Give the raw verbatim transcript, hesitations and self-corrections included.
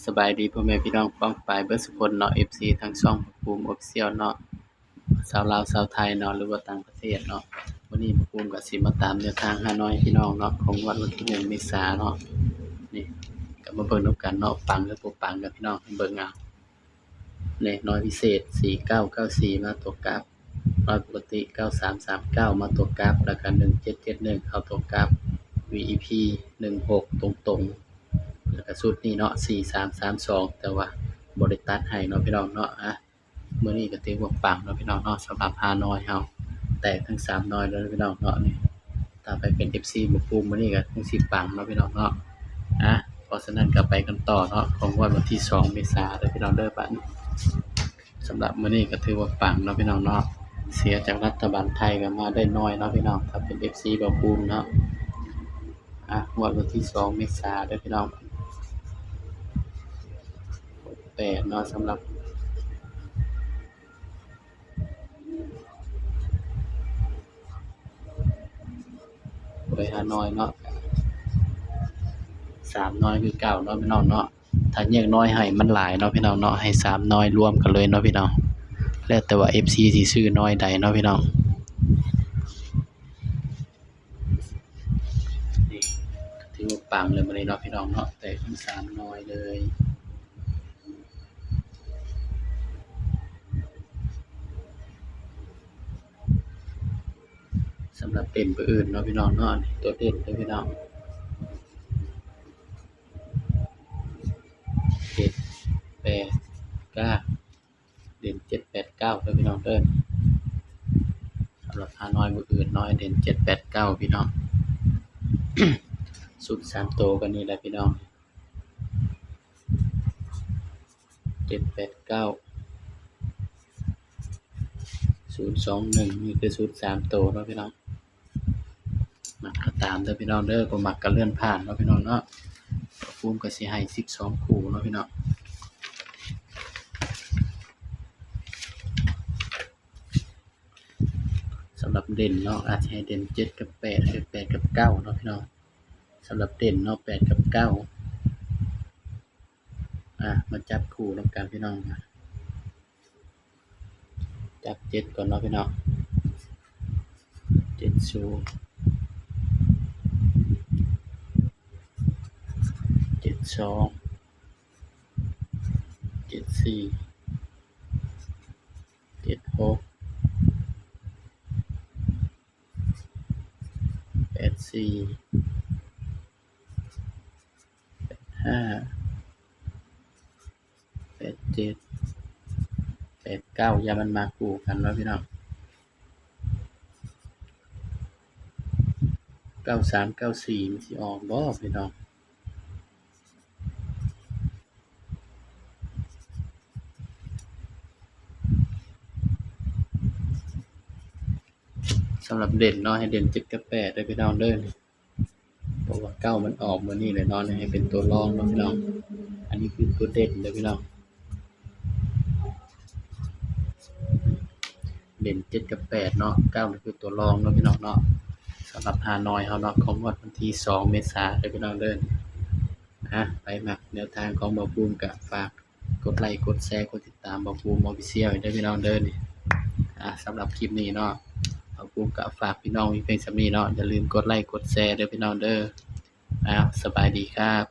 สบายดีพ่อแม่พี่น้องป้องปายเบิดสุคนเนาะ เอฟซี ทางช่องบ่าวภูมิ Official เนาะ ชาวลาวชาวไทยเนาะ หรือว่าต่างประเทศเนาะ มื้อนี้บ่าวภูมิก็สิมาตามแนวทางฮานอยพี่น้องเนาะ ของงวดวันที่หนึ่งเมษาเนาะ นี่ ก็มาเบิ่งนำกันเนาะ ปังหรือบ่ปังกับพี่น้อง ให้เบิ่งเอา นี่ ฮานอยพิเศษ สี่เก้าเก้าสี่ มาตัวกลับ ฮานอยปกติ เก้าสามสามเก้า มาตัวกลับ แล้วก็ หนึ่งเจ็ดเจ็ดหนึ่ง เข้าตัวกลับ วี อี พี หนึ่งหก ตรงๆ แล้วก็ชุดนี้เนาะ สี่สามสามสอง แต่ว่าบ่ได้ตัดให้เนาะพี่น้องเนาะ อ่ะ มื้อนี้ก็ถือว่าปังเนาะพี่น้องเนาะ สำหรับฮานอยเฮา แตกทั้งสามนอยเลยพี่น้องเนาะ นี่ ถ้าไปเป็น เอฟซี บ่าวภูมิมื้อนี้ก็คงสิปังเนาะพี่น้องเนาะ อ่ะ เพราะฉะนั้นก็ไปกันต่อเนาะ ของงวดวันที่สองเมษาเด้อพี่น้องเด้อ บัดนี้ สำหรับมื้อนี้ก็ถือว่าปังเนาะพี่น้องเนาะ เสียจากรัฐบาลไทยก็มาได้น้อยเนาะพี่น้อง ถ้าเป็น เอฟซี บ่าวภูมิเนาะ อ่ะ งวดวันที่สองเมษาเด้อพี่น้อง แปดเนาะ สำหรับ หวยฮานอยเนาะ สามนอยคือเก่าเนาะพี่น้องเนาะ ถ้าแยกนอยให้มันหลายเนาะพี่น้องเนาะ ให้สามนอยรวมกันเลยเนาะพี่น้อง แล้วแต่ว่า เอฟซี สิซื้อนอยใดเนาะพี่น้อง นี่ ถือว่าปังเลยมื้อนี้เนาะพี่น้องเนาะ แตกทั้งสามนอยเลย สำหรับเด่นเบอร์อื่นเนาะพี่น้องเนาะ อันนี้ตัวเด่นเด้อพี่น้อง เจ็ดแปดเก้า เด่นเจ็ดแปดเก้าเด้อพี่น้องเด้อ สำหรับฮานอยเบอร์อื่นเนาะ เด่นเจ็ดแปดเก้าพี่น้อง ชุดสามตัวก็นี่แหละพี่น้อง เจ็ดแปดเก้า ศูนย์สองหนึ่ง นี่คือชุดสามตัวเนาะพี่น้อง มักก็ตามเด้อพี่น้องเด้อ บ่มักก็เลื่อนผ่านเนาะพี่น้องเนาะ บ่าวภูมิก็สิให้สิบสองคู่เนาะพี่น้อง สำหรับเด่นเนาะ อาจจะให้เด่นเจ็ดกับแปด หรือแปดกับเก้าเนาะพี่น้อง สำหรับเด่นเนาะ แปดกับเก้า อ่ะ มาจับคู่นำกันพี่น้องนะ จับเจ็ดก่อนเนาะพี่น้อง เจ็ดศูนย์ เจ็ดสอง เจ็ดสี่ เจ็ดหก แปดสี่ แปดห้า แปดเจ็ด แปดเก้า อย่ามันมาคู่กันเนาะพี่น้อง เก้าสาม เก้าสี่ มันสิออกบ่พี่น้อง สำหรับเด่นเนาะ ให้เด่นเจ็ดกับแปดเด้อพี่น้องเด้อ เพราะว่าเก้ามันออกมื้อนี้แหละเนาะ ให้เป็นตัวรองเนาะพี่น้อง อันนี้คือตัวเด่นเด้อพี่น้อง เด่นเจ็ดกับแปดเนาะ เก้านี่คือตัวรองเนาะพี่น้องเนาะ สำหรับฮานอยเฮาเนาะ ของงวดวันที่สองเมษาเด้อพี่น้องเด้อ อ่ะ ไผมักแนวทางของบ่าวภูมิก็ฝากกดไลค์ กดแชร์ กดติดตามบ่าวภูมิ Official เด้อพี่น้องเด้อนี่ อ่ะ สำหรับคลิปนี้เนาะ บ่าวภูมิก็ฝากพี่น้องมีเพียงส่ำนี้เนาะ อย่าลืมกดไลค์ กดแชร์เด้อพี่น้องเด้อ อ่ะ สบายดีครับ